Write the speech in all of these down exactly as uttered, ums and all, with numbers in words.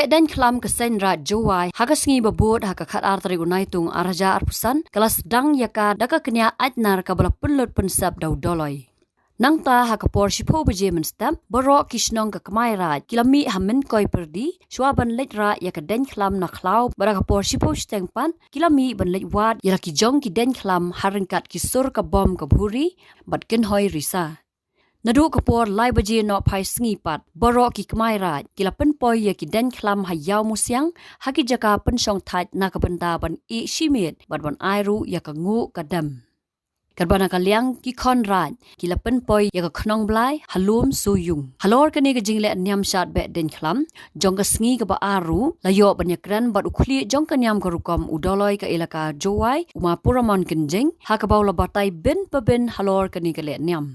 Deiñ khlam ka Seiñ Raij Jowai ha ka sngi ba bud ha ka khatar tarik u Naitung ar hajar arphew san ka la sdang ïa ka da ka kñia aitnar kaba la pynlut pynsep da u Dolloi. Nangta ha ka por shiphew baje mynstep, baroh ki shnong ka Kmai Raij ki la mih ha Mynkoi Pyrdi shwa ban leit rah ïa ka deiñ khlam na khlaw, bad ha ka por shiphew shiteng pat ki la mih ban leit wad ïa la ki jong ki deiñ khlam ha ryngkat ki sur ka bom ka bhuri bad kynhoi risa. Naduh ka por lai baje nohphai sngi pat, baroh ki Kmai Raij ki la pynpoi ïa ki deiñ khlam ha Ïawmusiang ha ki jaka pynshong thait na ka bynta ban ïeh shimet bad ban ai ruh ïa ka nguh ka dem. Katba na ka liang ki khon raij ki la pynpoi ïa ka khnong blai ha Lum Suyung. Halor kane ka jingleh niam shad beh deiñ khlam jong ka sngi kaba ar ruh la ïoh ban ïakren bad u khlieh jong ka niam ka rukom u Dolloi ka Elaka Jowai, u Ma Puramon Kynjing, ha kaba u la batai bun ba bun halor kane ka leh niam.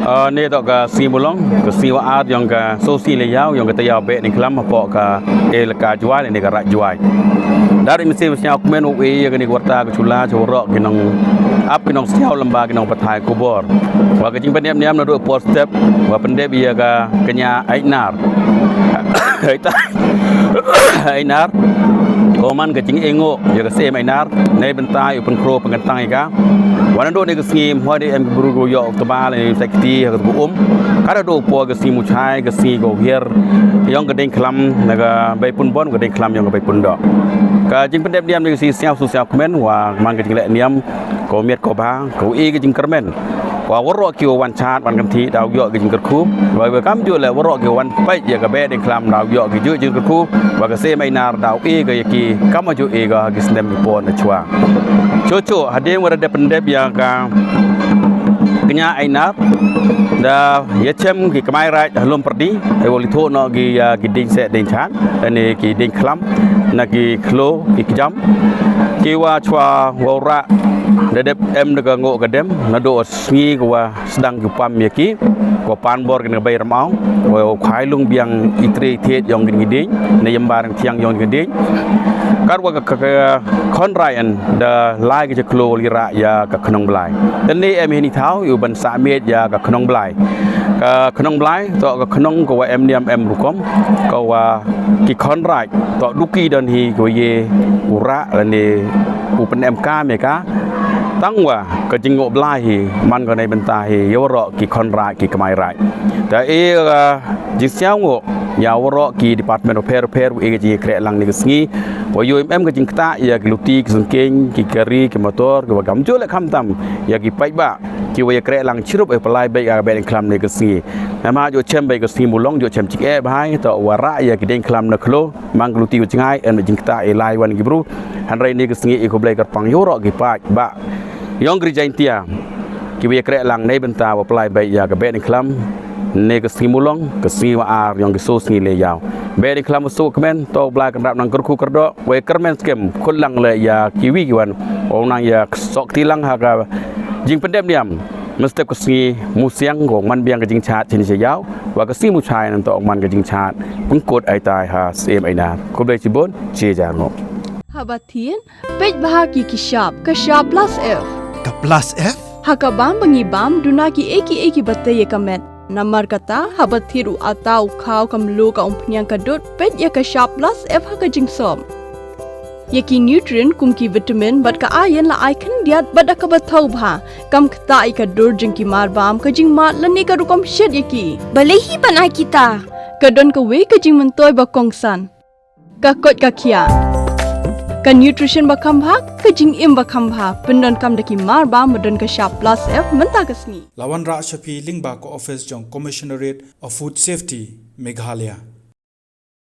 Ane toh ka sngi Mulong, ka sngi wa ar yong ka sosni le yaw yong ka tayaw beh ningklam hapoh ka elaka Jwai ne ka raj Jwai. Dari mesti mesti aku men u e ya kani warta ka chula cha warok ki nong ap ki nong siaw lamba ki nong pathai kubor. Wa ka jingpendep niam na duk por step wa pendep ya ka kenya Ainar. Aita Ainar. Ko man ka jing engo ya ka sem Ainar. Nei bentai u penkro pengentang ika. Wana duk ni ka sngi mhoi di em ki bru go yok tebal ni sakti ha ka um. Kada duk por ka sngi muchai ka sngi go hier. Yong ka ding klam na ka bai pun bon ka ding klam yong ka bai pun dok. Ka jingpendep niam ni ka sngi siaw su siaw kmen wa man ka jingleh niam ko miet ko ba ko e ka jingkermen. Wa warok ki wan chat wan kan thi daw yok ka jingkerku. Wa kam ju le warok ki wan pait ya ka beh ding klam daw yok ki ju jingkerku. Wa ka sem Ainar daw e ka ya ki kam ju e ka ki snem ki pon chwa. Cho cho hadeng wa da pendep ya ka kenya Ainar da ya chem ki kemai raj halum perdi. Ai wa li tho no ki ya ki ding se ding chat. Ani ki ding klam na ki klo ki kjam ki wa chwa wa ra da dep em da ka ngo ka dem na do sngi ka wa sedang ki pam ya ki ko pan bor ki na bai ramau ko khai lung biang i tre i thiet yong ki ding ne yem barang thiang yong ki ding. Kar wa ka ka khon rai an da lai ki klo li ra ya ka khnong blai. Ten ni em hini thau yu ban sa miet ya ka khnong blai. Ka khnong blai to ka khnong ko wa em niam em rukom ko wa ki khon rai to duki don hi ko ye u ra la ne u pen em ka me ka tang wa ka jingo blai hi man ko nei benta hi yo ro ki khon rai ki kemai rai. Ta e ka jing siaw ngo ya waro ki department of fair fair e ka jing kreh lang ni ka sngi. Wa yo em em ka jing kta ya ki luti ki sengkeng ki kari ki motor ki wa kam ju le kham tam ya ki paip ba ki wa ya kreh lang chirup e palai bai ka bai klam ni ka sngi. Nama jo chem bai ka sngi Mulong jo chem chik e bai to wa ra ya ki ding klam na klo mang ki luti ki chngai em jing kta e lai wan ki bru. Hanrai ni ka sngi e ko blai kar pang yo ro ki paip ba yong gri jaintia ki wa ya kreh lang nei benta wa palai bai ya ka bai klam. Ne ka sngi Mulong ka sngi wa ar yong ki so sngi le yaw. Be di klam so kmen to blai kan rap nang kerku kerdo we kermen skem khul lang le ya ki wi ki wan. Ong nang ya sok ti lang ha ka jing pendem niam. Mesti ka sngi musiang ko man biang ka jing chat chini se yaw wa ka sngi muchai nang to man ka jing chat pengkut ai tai ha sem ai na ko be chibon chi ja ngo. Haba thin pej bha ki ki shap ka shap plus F. Ka plus F? Ha ka bam ba ngi bam duna ki eki eki bate ya ka met. Namar kata haba thir u ata u khaw ka mlu ka umphniang ka dud peit ya ka shap plus F ha ka jingsop. Ya ki nutrient kum ki vitamin bad ka iron la ai khyndiat bad da kaba thaw bha kam kata i ka dur jing ki mar bam ka jingmat lane ka rukom shet ya ki. Balei hi ban ai kita? Ka don ka wei ka jingmyntoi ba kongsan. Ka koit ka khia. Ka nutrition ba kham bha, ka jingim ba kham bha. Pyndon kam da ki mar ba ma don ka shap plus F mynta ka sngi. Lawan rah shapi lyngba ka office jong Commissionerate of Food Safety, Meghalaya.